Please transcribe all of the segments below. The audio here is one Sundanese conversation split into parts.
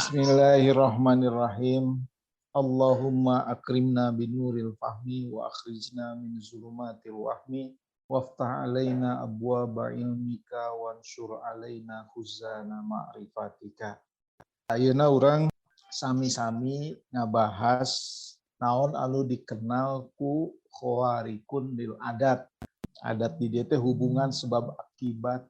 Bismillahirrahmanirrahim. Allahumma akrimna binuril fahmi wa akhrijna min zulumatil wahmi waftah alaina abwaba ilmika wansyur alaina khuzana ma'rifatika. Ayeuna urang sami-sami ngabahas naon anu dikenal ku khawarikun lil adat. Adat di dieu teh hubungan sebab akibat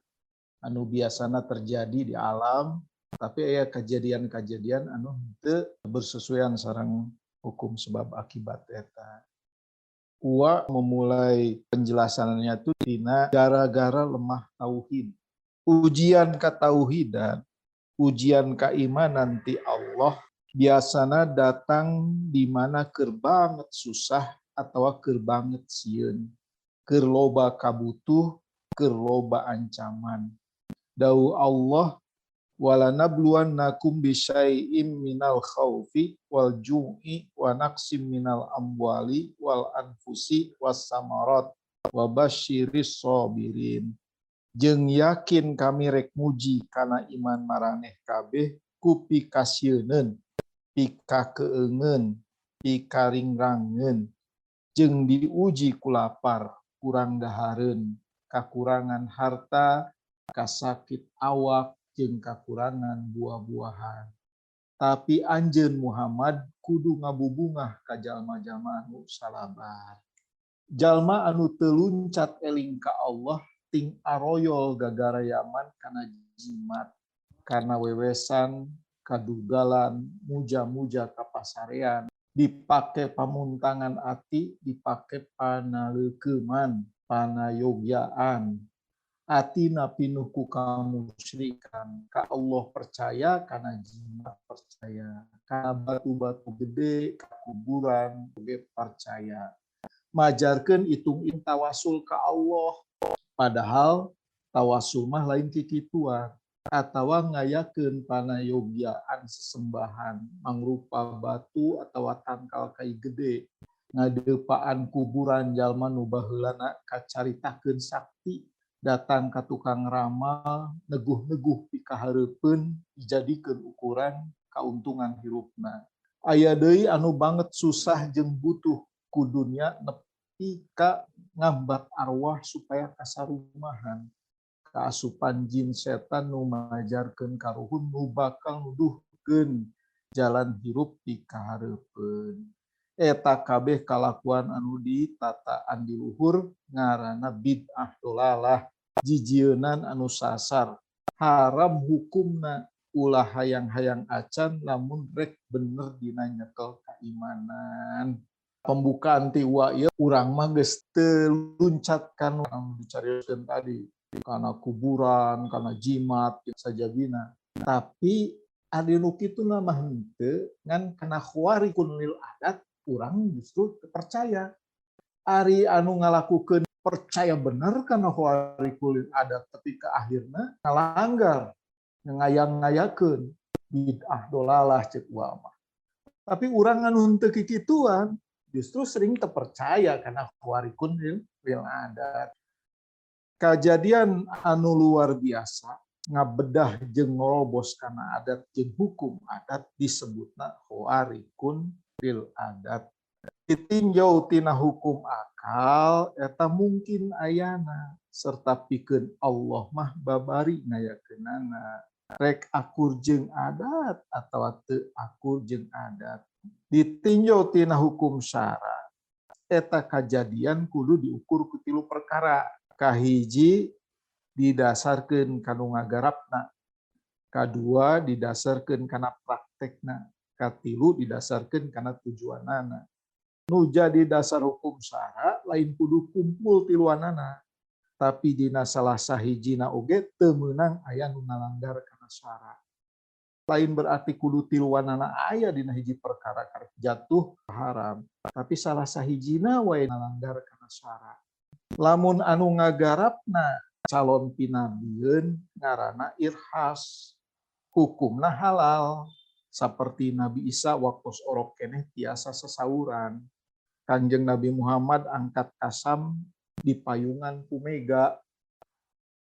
anu biasana terjadi di alam, tapi aya kejadian-kejadian anu henteu bersesuaian sareng hukum sebab akibat eta. Uwa memulai penjelasannya itu tina gara-gara lemah tauhid. Ujian katauhidan, ujian keimanan ti Allah biasana datang di mana keur banget susah atau keur banget sieun. Keur loba kabutuh, keur loba ancaman. Dawuh Allah, walanabluwannakum bisyai'im minal khaufi wal ju'i wa naqsim minal amwali wal anfusi was samarat wa basyiris sabirin. Jeung yakin kami rek muji kana iman maraneh kabeh ku pikasieuneun, pikakeungeun, pikaringrangeun, jeung diuji ku lapar, kurang dahareun, kakurangan harta, kasakit awak, jeung kakurangan buah-buahan. Tapi anjeun Muhammad kudu ngabubungah ka jalma-jalma anu salabar. Jalma anu teu luncat eling ka Allah ting aroyol gagarayaman kana jimat, kana wewesan, kadugalan, muja-muja kapasarean, dipake pamuntangan ati, dipake panaleukeman, panayogyaan. Atina pinuh ku kamusyrikan, ka Allah percaya, kana jimat percaya, kana batu-batu gede, ka kuburan oge percaya. Majarkeun itung tawasul ka Allah, padahal tawasul mah lain kikituan, atawa ngayakeun panayogyaan sesembahan mangrupa batu atawa tangkal kai gede, ngadeupaan kuburan jalma nu baheulana kacaritakeun sakti, datang ka tukang ramal, neguh-neguh pikahareupeun dijadikeun ukuran kauntungan hirupna. Aya deui anu banget susah jeung butuh ku dunya nepi ka ngambat arwah supaya kasarumahan, kaasupan jin setan nu majarkeun karuhun nu bakal nuduhkeun jalan hirup pikahareupeun. Eta kabeh kalakuan anu ditataan di luhur ngaranna bid'ah dolalah, jijieunan anu sasar, haram hukumna, ulah hayang-hayang acan lamun rek bener dina nyekel keimanan. Pembukaan ti wa ieu urang mah geus teu luncat kan anu dicarioskeun tadi, kana kuburan, kana jimat sajabina. Tapi ari nu kitu mah henteu, ngan kana khawarikun lil adat urang justru percaya. Ari anu ngalakukeun percaya bener kana khawarikun lil adat, tapi ke akhirna ngalanggar, ngayang-ngayakeun bid'ah dolalah ceuk mah. Tapi urang anu henteu kikituan justru sering terpercaya karena khawarikun lil adat. Kajadian anu luar biasa ngabedah jeung ngorobos kana adat jeung hukum adat disebutna khawarikun lil adat. Ditinjau tina hukum akal eta mungkin ayana serta pikeun Allah mah babari ngayakeunana, rek akur jeung adat atawa teu akur jeung adat. Ditinjau tina hukum syara eta kajadian kudu diukur ku tilu perkara. Kahiji, didasarkeun kanu ngagarapna, kadua didasarkeun kana praktekna, katilu didasarkeun kana tujuanana. Nu jadi dasar hukum syara lain kudu kumpul tiluanana, tapi dina salah sahijina oge teu meunang aya nu ngalanggar kana syara. Lain berarti kudu tiluanana aya dina hiji perkara karek jatuh haram, tapi salah sahijina wae ngalanggar kana syara. Lamun anu ngagarapna calon pinabieun ngaranna irhas, hukumna halal, seperti Nabi Isa waktu orok keneh tiasa sesauran. Kanjeng Nabi Muhammad angkat kasam di payungan ku mega.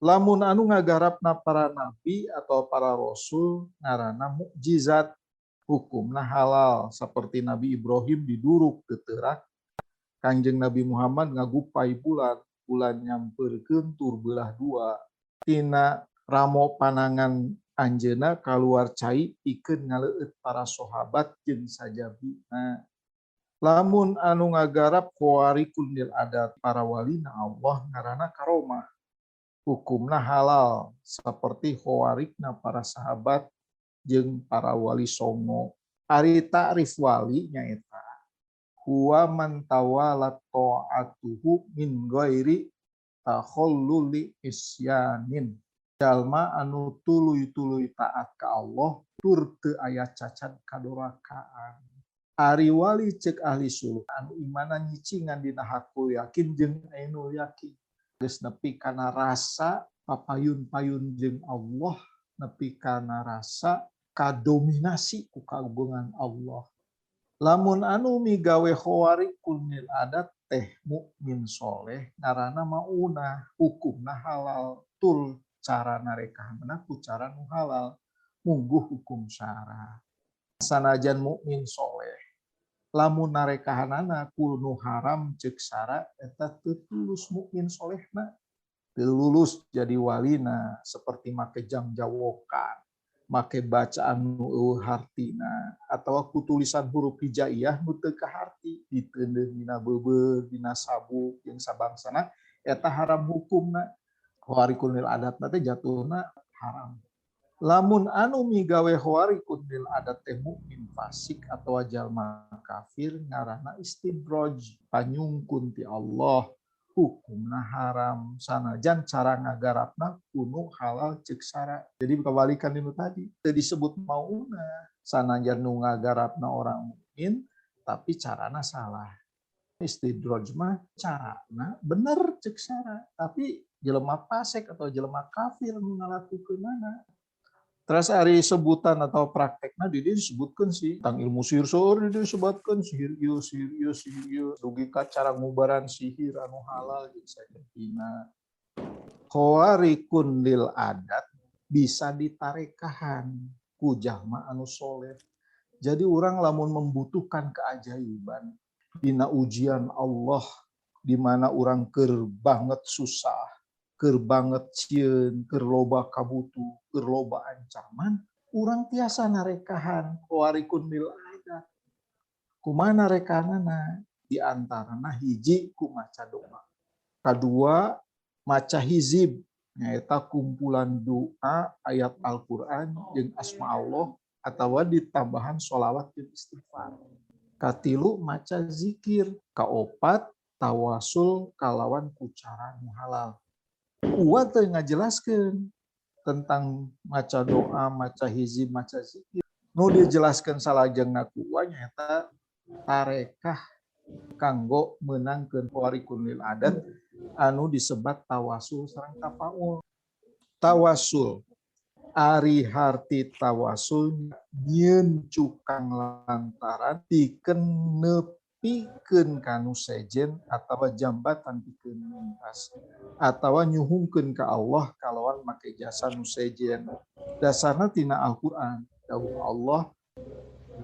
Lamun anu ngagarapna para nabi atau para rasul ngaranna mukjizat, hukumna halal, seperti Nabi Ibrahim diduruk teu teurak, Kangjeng Nabi Muhammad ngagupai bulan, bulan nyamperkeun tur belah dua, tina ramo panangan anjeunna kaluar cai pikeun ngaleueut para sahabat jeung sajabina. Lamun anu ngagarap khawariqul lil adat para walina Allah ngaranna karomah, hukumna halal, seperti khawarikna para sahabat jeung para wali songo. Ari ta'rif wali nyaeta huwa man tawalat ta'atuhu min ghairi takhalluli isyanin. Jalma anu tuluy-tuluy taat ka Allah tur teu aya cacat kadorakaan. Ari wali cek ahli suluk anu imana nyicingan dina hakul yakin jeung ainul yakin. Geus nepi kana rasa papayun-payun jeung Allah, nepi kana rasa kadominasi ku kagungan Allah. Lamun anu migawe khawariqul lil adat teh mukmin soleh ngaranna maunah, hukumna halal, tur cara narekahanna ku cara nu halal, mungguh hukum syara. Sanajan mukmin soleh, lamun narekahanana ku nu haram cek syara eta teu tulus mukmin solehna, teu lulus jadi walina, seperti make jam jawokan, make bacaan nu eueuh hartina, atawa ku tulisan huruf hijaiyah nu teu kaharti, diteundeun dina beubeur, dina sabuk jeung sabangsana, eta haram hukumna. Khawariqul lil adat teh jatuhna haram. Lamun anu migawe khawariqul lil adat teh mukmin fasik atawa jalma kafir ngaranna istidraj, panyungkun ti Allah, hukumna haram sanajan cara ngagarapna kuno halal cek sara. Jadi kebalikan dinu tadi, teu disebut mauna sanajan nu ngagarapna orang mukmin tapi carana salah. Istidraj mah carana bener cek sara, tapi jelema fasik atau jelema kafir nu ngalakukeunana. Terus ari sebutan atau praktekna di dieu disebutkeun sih tentang ilmu sihir, seueur di dieu disebutkeun sihir ieu, sihir ieu, sihir ieu, dugi ka cara ngubaran sihir anu halal jeung sajabina. Khawariqun lil adat bisa ditarekahan ku jalma anu soleh. Jadi orang lamun membutuhkan keajaiban dina ujian Allah di mana orang keur banget susah, keur banget sieun, keur loba kabutuh, keur loba ancaman, urang tiasa narekahan khawariqun lil adat. Kumaha narekahanana? Di antarana hiji ku maca doa. Kadua maca hizib, nyaeta kumpulan doa, ayat Al-Qur'an jeung asma Allah atawa ditambahan sholawat jeung istighfar. Katilu maca zikir, kaopat tawasul kalawan ku cara nu halal. Uwa teu ngajelaskeun tentang maca doa, maca hizib, maca zikir. Nu dijelaskeun salajengna ku Uwa nyaeta tarekah kanggo meunangkeun khawariqul lil adat anu disebat tawasul sareng tafaul. Tawasul ari harti tawasul nyieun cukang lantaran pikeun nepikeun kanu sejen atawa jambatan pikeun mintas atawa nyuhungkeun ka Allah kalawan make jasa nu sejen. Dasarna tina Al-Qur'an, dawuh Allah,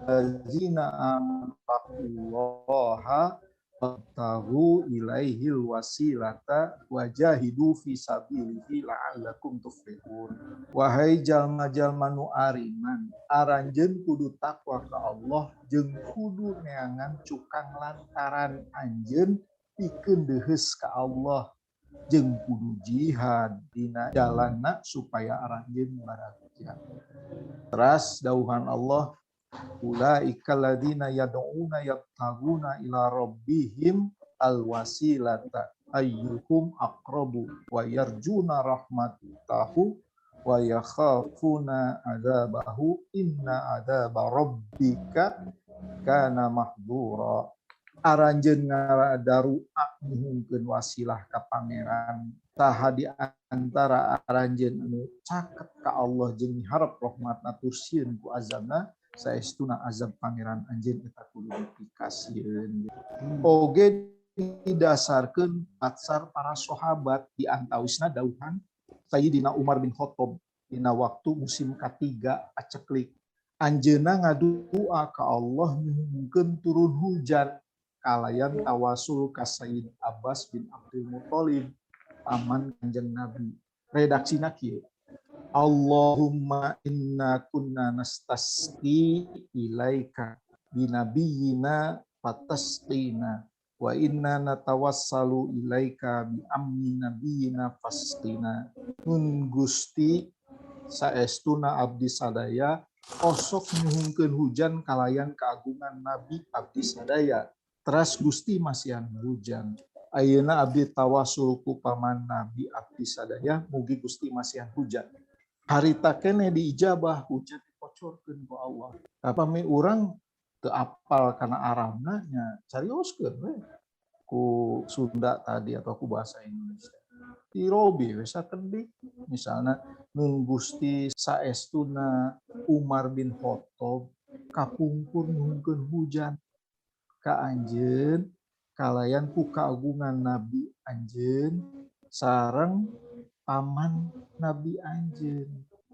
allazina amanu taqullaha wabtaghu ilaihil wasilata wajahidu fi sabilihi la'allakum tuflihun. Wahai jalma-jalma nu ariman, aranjeun kudu takwa ka Allah jeung kudu neangan cukang lantaran anjeun pikeun deuheus ka Allah jeung kudu jihad dina jalanna supaya aranjeun baragja. Teras dawuhan Allah, ulaika alladzina yad'una yabtaguna ila rabbihim alwasilata ayyuhum aqrabu wa yarjuna rahmatahu wa yakhafuna adzabahu inna adzaba rabbika kana mahdura. Aranjeun ngaradarua nyuhunkeun wasilah ka pangeran, saha di antara aranjeun anu caket ka Allah jeung miharep rahmatna tur sieun ku azabna, saestuna azab pangeran anjeun eta kudu dipikasieun. Oge didasarkeun atsar para sahabat di antawisna dauhan Sayyidina Umar bin Khattab dina waktu musim katiga paceklik. Anjeunna ngadua ka Allah nyuhunkeun turun hujan kalayan tawasul ka Sayyid Abbas bin Abdul Muthalib paman Kanjeng Nabi. Redaksina kieu. Allahumma inna kunna nastasqi ilaika binabiyina fatasqina wa inna natawassalu ilaika bi ammi nabiyina fasqina. Nun Gusti saestuna abdi sadaya osok nyuhunkeun hujan kalayan keagungan Nabi abdi sadaya. Teras Gusti masihan hujan. Ayeuna abdi tawasul ku paman Nabi abdi sadaya mugi Gusti masihan hujan. Harita keneh diijabah hujan dipocorkeun ku Allah. Tapi urang teu apal kana Arabna nya carioskeun we ku Sunda tadi atau ku bahasa Indonesia. Dirobi we sakedik misalna nun Gusti saestuna Umar bin Khattab kapungkur nyuhunkeun hujan ka anjeun kalayan ku kagungan Nabi anjeun sareng paman Nabi anjeun.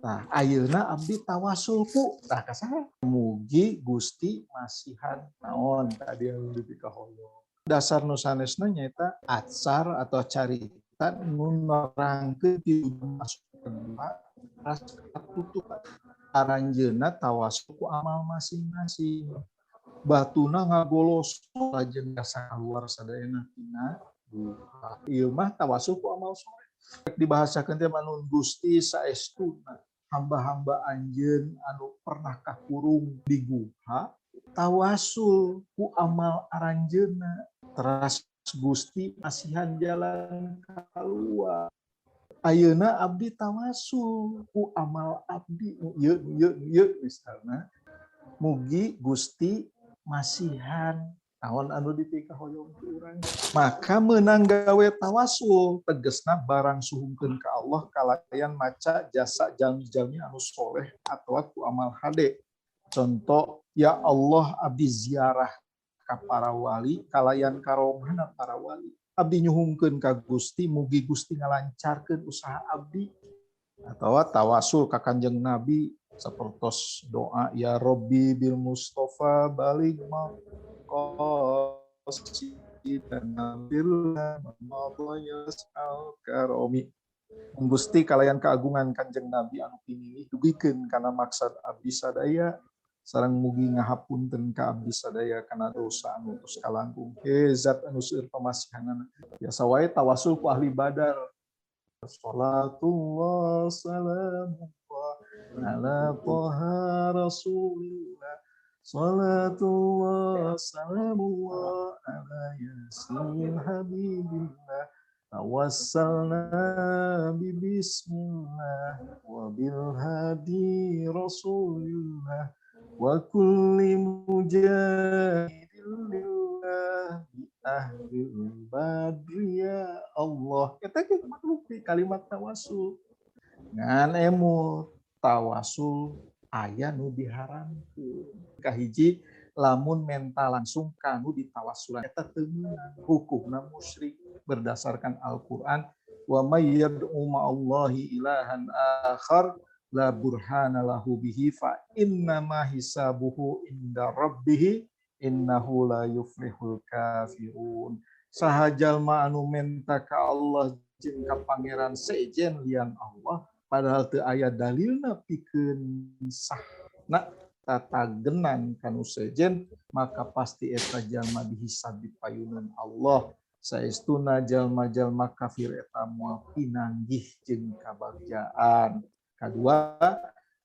Tah ayeuna abdi tawasul ku tah ka saha mugi Gusti masihan naon tadi anu dipikahoyong. Dasar nu sanesna nyaeta atsar atau carita nu nerangkeun ti masuk ras katutup aranjeunna tawasul ku amal masing-masing. Batuna ngagolos lajeng keluar sadayana tina duha. Ieu mah tawasul ku amal soleh. Dibahasakeun teh manun Gusti saestuna hamba-hamba anjeun anu pernah kakurung di guha tawasul ku amal aranjeunna teras Gusti masihan jalan kaluar. Ayeuna abdi tawasul ku amal abdi ieu ieu ieu misalna mugi Gusti masihan naon anu dipikahoyong ku urang. Maka meunang gawe tawasul tegesna barang suhungkeun ka Allah kalayan maca jasa jalmi-jalmi anu soleh atawa ku amal hade. Contoh ya Allah abdi ziarah ka para wali kalayan karomahna para wali. Abdi nyuhungkeun ka Gusti mugi Gusti ngalancarkeun usaha abdi. Atawa tawasul ka Kanjeng Nabi sapertos doa ya Robbi bil Mustafa balig maqasidana billah al karomi. Gusti kalayan keagungan Kanjeng Nabi anu pinilih dugikeun kana maksad abdi sadaya sareng mugi ngahapunten ka abdi sadaya kana dosa anu tos kalangkung. He zat anu seueur pamasihanana. Biasa wae tawasul ku ahli badar. Salatullah salamullah ala Toha Rasulillah. Salatullah salamullah ala Yasin Habibillah. Tawassalna bi bismillah wa bil hadi Rasulillah wa kulli mujahidin lillah bi ahlil badri ya Allah. Eta ge makhluk kalimat tawasul. Ngan emu tawasul aya nu diharamkeun. Kahiji lamun menta langsung kanu ditawasulan eta teu meunang hukumna musyrik berdasarkan Al-Qur'an wa may yad'u ma'allahi ilahan akhar la burhana lahu bihi fa innama hisabuhu inda rabbih innahu la yuflihul kafirun. Saha jalma anu menta ka Allah jeung ka pangeran sejen lian Allah padahal teu aya dalilna pikeun sahna tatagenan kanu sejen maka pasti eta jalma dihisab di payunan Allah. Saestuna jalma-jalma kafir eta moal pinanggih jeung kabagjaan. Kadua,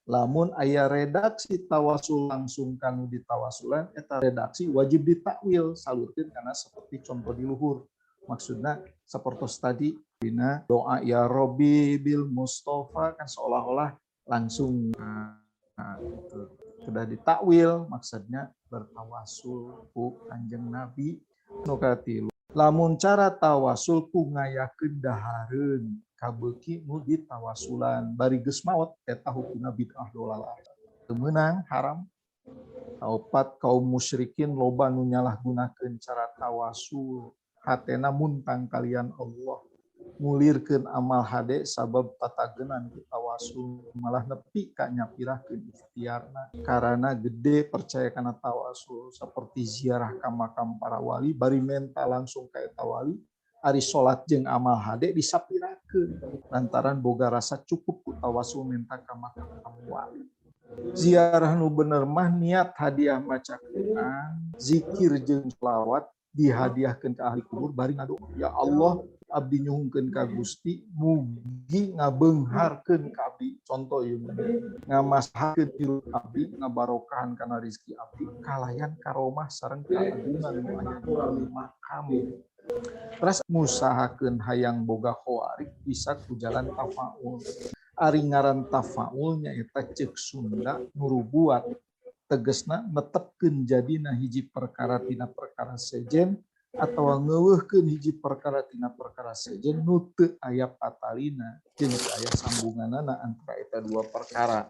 lamun aya redaksi tawasul langsung kanu ditawasulan eta redaksi wajib ditakwil salurkeun kana seperti contoh di luhur. Maksudna sapertos tadi dina doa ya Robbi bil Mustafa kan seolah-olah langsung nah, gitu. Sudah ditakwil maksudnya bertawasul ku Kanjeng Nabi. Nu katilu, lamun cara tawasul ku ngayakeun dahareun kabeuki nu ditawasulan bari geus maot eta hukumna bid'ah dolalah. Teu meunang haram. Kaopat, kaum musyrikin loba nu nyalahgunakeun cara tawasul hatena muntang kalian Allah. Ngulirkeun amal hade sabab tatagenan ku tawasul malah nepi ka nyapirahkeun ikhtiarna karana gede percaya kana tawasul seperti ziarah ka makam para wali bari menta langsung ka eta wali ari salat jeung amal hade disapirakeun lantaran boga rasa cukup ku tawasul menta ka makam wali. Ziarah nu bener mah niat hadiah maca Quran, zikir jeung selawat dihadiahkeun ka ahli kubur bari ngadoa, ya Allah abdi nyuhunkeun ka Gusti mugi ngabeungharkeun ka abdi, contoh ieu ngamasahakeun hirup abdi, ngabarokahan kana rezeki abdi kalayan karomah sareng kagungan nu aya di makam. Terus ngusahakeun hayang boga khawarik bisa ku jalan tafaul. Ari ngaran tafaul nyaeta ceuk Sunda nurubuat, tegesna netepkeun jadina hiji perkara tina perkara sejen atawa ngeuweuhkeun hiji perkara tina perkara sejen nu teu aya patalina jeung teu aya sambunganana antara eta dua perkara.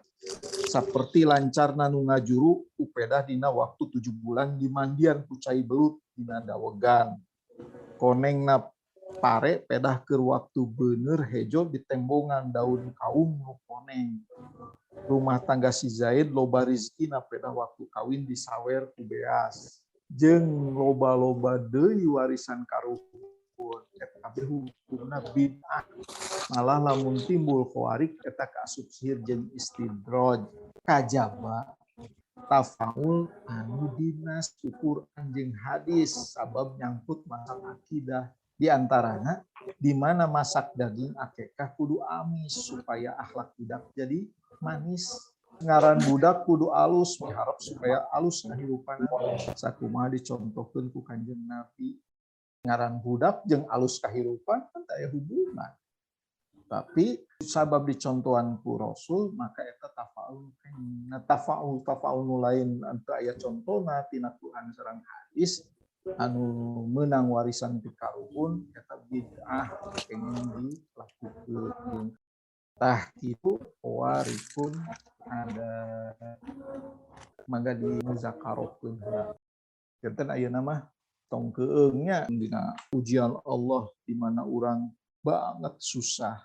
Saperti lancarna nu ngajuru upedah dina waktu 7 bulan dimandian ku cai belut dina dawegan. Konengna pare pedah keur waktu beuneur hejo ditembongan daun kaung nu koneng. Rumah tangga si Zaid loba rezekina pedah waktu kawin disawer ku beas. Jeung loba-loba deui warisan karuhun eta kabeh hukumna bid'ah. Malah lamun timbul khawarik eta kaasup sihir jeung istidraj. Kajaba tafaul anu dinas Quran jeung hadis sabab nyangkut masalah akidah. Di antarana di mana masak daging akekah kudu amis supaya akhlak budak jadi manis. Ngaran budak kudu alus miharap supaya alus kahirupan. Sakumaha dicontohkeun ku Kanjeng Nabi. Ngaran budak jeung alus kahirupan kan teu aya hubungan. Tapi sabab dicontohan ku Rasul maka eta tafaul. Nah, tafaul tafaul nu lain teu aya contona tina Quran sareng hadis anu meunang warisan ti karuhun eta bid'ah pengen dilakukeun. Tah kitu warikun ada mangga dimuzakarohkeun heula. Janten ayeuna mah tong keueung nya dina ujian Allah di mana urang banget susah,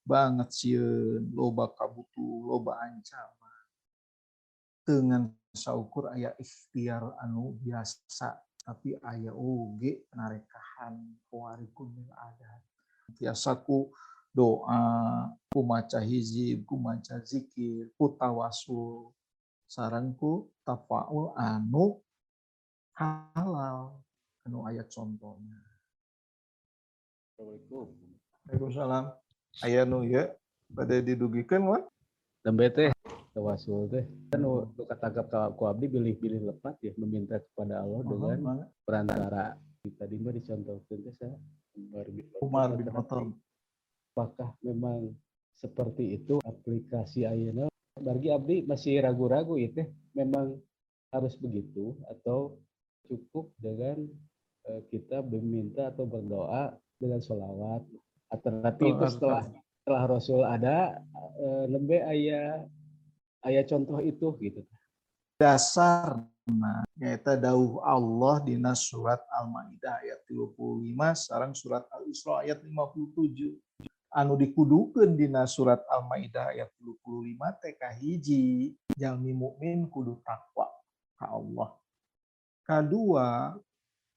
banget sieun, loba kabutuh, loba ancaman. Teu ngan saukur aya ikhtiar anu biasa, tapi aya oge narekahan warikun mil adat. Tiasa ku doa, ku maca hizib, ku maca zikir, ku tawasul, sareng ku tafaul anu halal, anu aya contohna. Assalamualaikum. Waalaikumsalam. Aya nu ieu bade didugikeun mah? Nembe teh tawasul teh kan nu katangkap ku abdi bilih-bilih lepat ya meminta kepada Allah dengan perantara. Tadi mah dicontohkeun teh sa Umar bin Khattab. Apakah memang seperti itu aplikasi ayeuna? Bagi abdi masih ragu-ragu ieu teh memang harus begitu atau cukup dengan kita meminta atau berdoa dengan sholawat. Atau tapi itu setelah Rasul ada nembe aya contoh itu gitu. Dasarna nyaeta dawuh Allah dina surat Al-Maidah ayat 35 sareng surat Al-Isra ayat 57. Anu dikudukeun dina surat Al-Maidah ayat 35 teh kahiji jalmi mukmin kudu takwa ka Allah. Kadua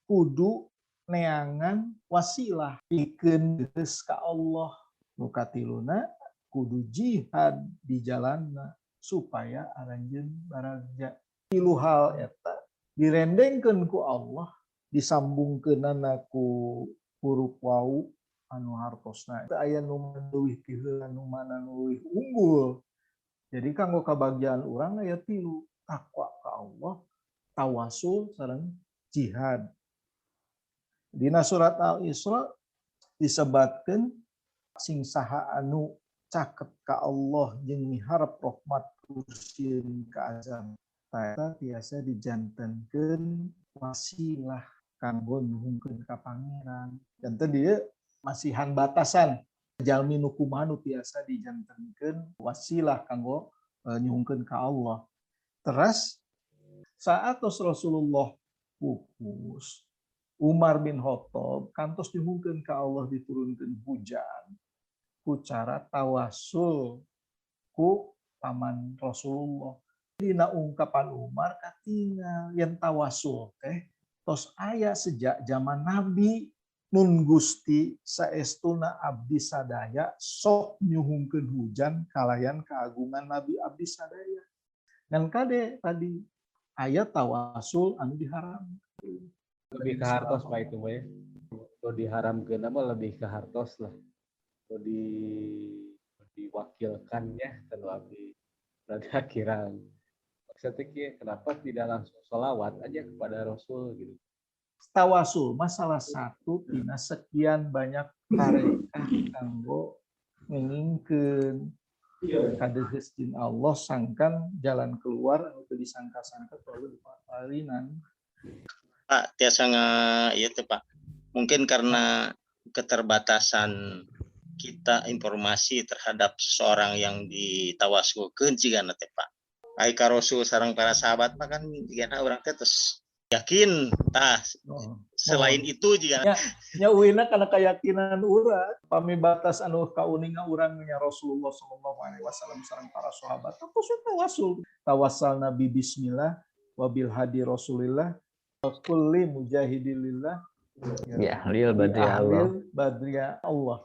kudu neangan wasilah pikeun geus ka Allah. Nu katiluna kudu jihad di jalanna supaya aranjeun baragja. Tilu hal eta direndengkeun ku Allah, disambungkeunana ku huruf wau anu hartosna. Teu aya nu leuwih ti heula nu mana nu leuwih unggul. Jadi kanggo kabagjaan urang aya tilu, takwa ka Allah, tawasul sareng jihad. Dina surat Al-Isra disebatkeun sing saha anu caket ka Allah jeung miharep rahmat sieun ka azab. Eta tiasa dijantenkeun wasilah kanggo nyuhunkeun ka pangeran. Janten dieu masihan batasan jalmi nu kumaha nu tiasa dijantenkeun wasilah kanggo nyuhunkeun ka Allah. Teras saat Rasulullah pupus Umar bin Khattab kantos nyuhunkeun ka Allah diturunkeun hujan ku cara tawasul ku paman Rasulullah. Dina ungkapan Umar katingal yen tawasul teh tos aya sejak zaman Nabi, mun Gusti saestuna abdi sadaya sok nyuhunkeun hujan kalayan keagungan Nabi abdi sadaya. Ngan kade tadi aya tawasul anu diharamkeun. Lebih ke hartos Pak itu Pak ya. Kalau diharamkeun mah lebih ke hartos lah. Kalau diwakilkannya kalau abdi rada kirang. Maksudnya kenapa tidak langsung sholawat aja kepada Rasul gitu. Tawasul masalah satu tina sekian banyak tarekah kanggo ngengingkeun kadeheus jin Allah sangkan jalan keluar anu teu disangka-sangka terlalu dipalinan. Pak, tiasa ieu teh Pak. Mungkin karena keterbatasan kita informasi terhadap seseorang yang ditawasulkeun jigana teh Pak. Ai ka Rasul sareng para sahabat mah kan jigana urang teh terus yakin tah selain itu jigana. Nya uina kana keyakinan urang, pami batas anu kauninga urang nya Rasulullah sallallahu alaihi wasallam sareng para sahabat terus tawasul. Tawasal Nabi bismillah wabil hadi Rasulillah kulli mujahidilillah ya ahlil badriya Allah. Badriya Allah.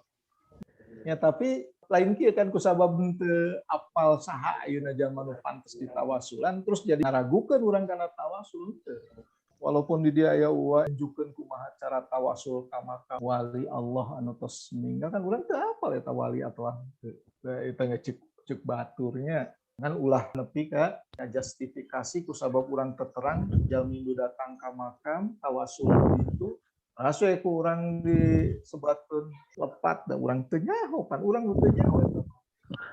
Ya tapi lain kieu kan kusabab teu apal saha ayeuna jalma nu pantes ditawasulan terus jadi ngaragukeun urang kana tawasul teu. Walaupun di dia aya uwa unjukeun kumaha cara tawasul ka maka wali Allah anu tos meninggal kan urang teu apal eta wali atawa teu. Eta cek baturnya kan ulah nepi ka justifikasi kusabab urang terterang jalmi nu datang ka makam tawasul itu asuh ku urang disebatkeun lepat da urang teu nyaho pan urang nu teu nyaho eta.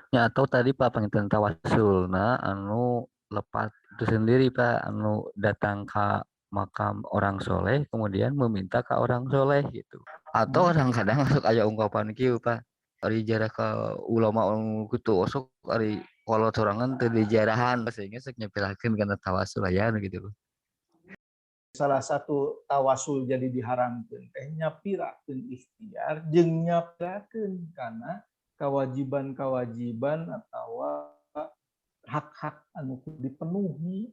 Ya atau tadi Pak panginten tawasulna anu lepat itu sendiri Pak anu datang ka makam orang soleh kemudian meminta ke orang soleh gitu. Atau kadang-kadang masuk aya ungkapan kieu Pak ari jarah ka ulama anu kitu osok ari kolot sorangan teu dijarahan sehingga sok nyepelakeun kana tawasul aya gitu. Salah satu tawasul jadi diharamkeun teh nyapirakeun ikhtiar jeung nyapirakeun kana kewajiban-kewajiban atawa hak-hak anu kudu dipenuhi.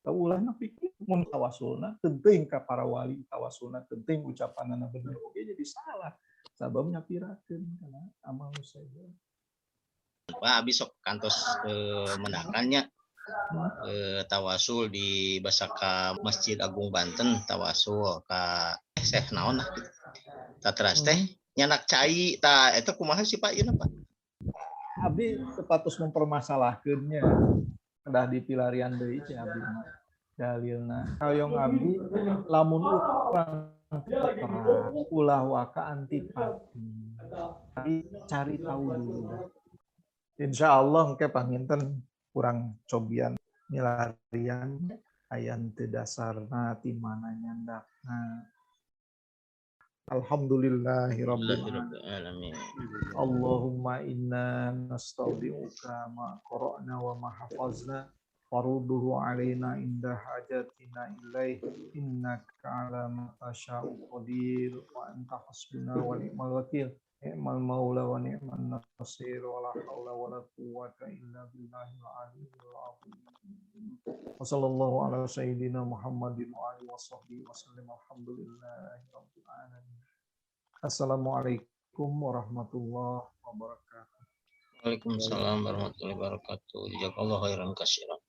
Ulah pikir mun tawasulna penting ka para wali tawasulna penting ucapanana bener oge jadi salah sabab nyapirakeun kana amal nu saja. Pak abi sok kantos mendakannya tawasul di Basaka Masjid Agung Banten tawasul ka Syekh naon lah gitu. Tatras teh nyanak cai ta eta kumaha sih Pak ieu Pak? Abdi sepatus mempermasalahkeunnya kedah dipilarian deui cing abdi mah dalilna. Hoyong abdi lamun urang terang ulah waka antipati. Tapi cari tahu dulu. Insya Allah engke panginten kurang cobian milarian aya teu dasarna ti mana nyandakna. Alhamdulillahirabbil alamin. Allahumma inna nastaudiuka ma qara'na wa ma hafazna farudduhu alaina inda hajatina ilaih innaka ala ma tasha'u qadir wa anta hasbuna wa ni'mal wakil. Ni'mal maula wa ni'man nasir wa la haula wa la quwwata illa billahil aliyyil azim. Wa sallallahu ala sayyidina Muhammadin wa alihi wasahbihi wa sallam. Alhamdulillahi rabbil alamin. Assalamualaikum warahmatullahi wabarakatuh. Waalaikumsalam warahmatullahi wabarakatuh. Jazakallahu khairan katsiran.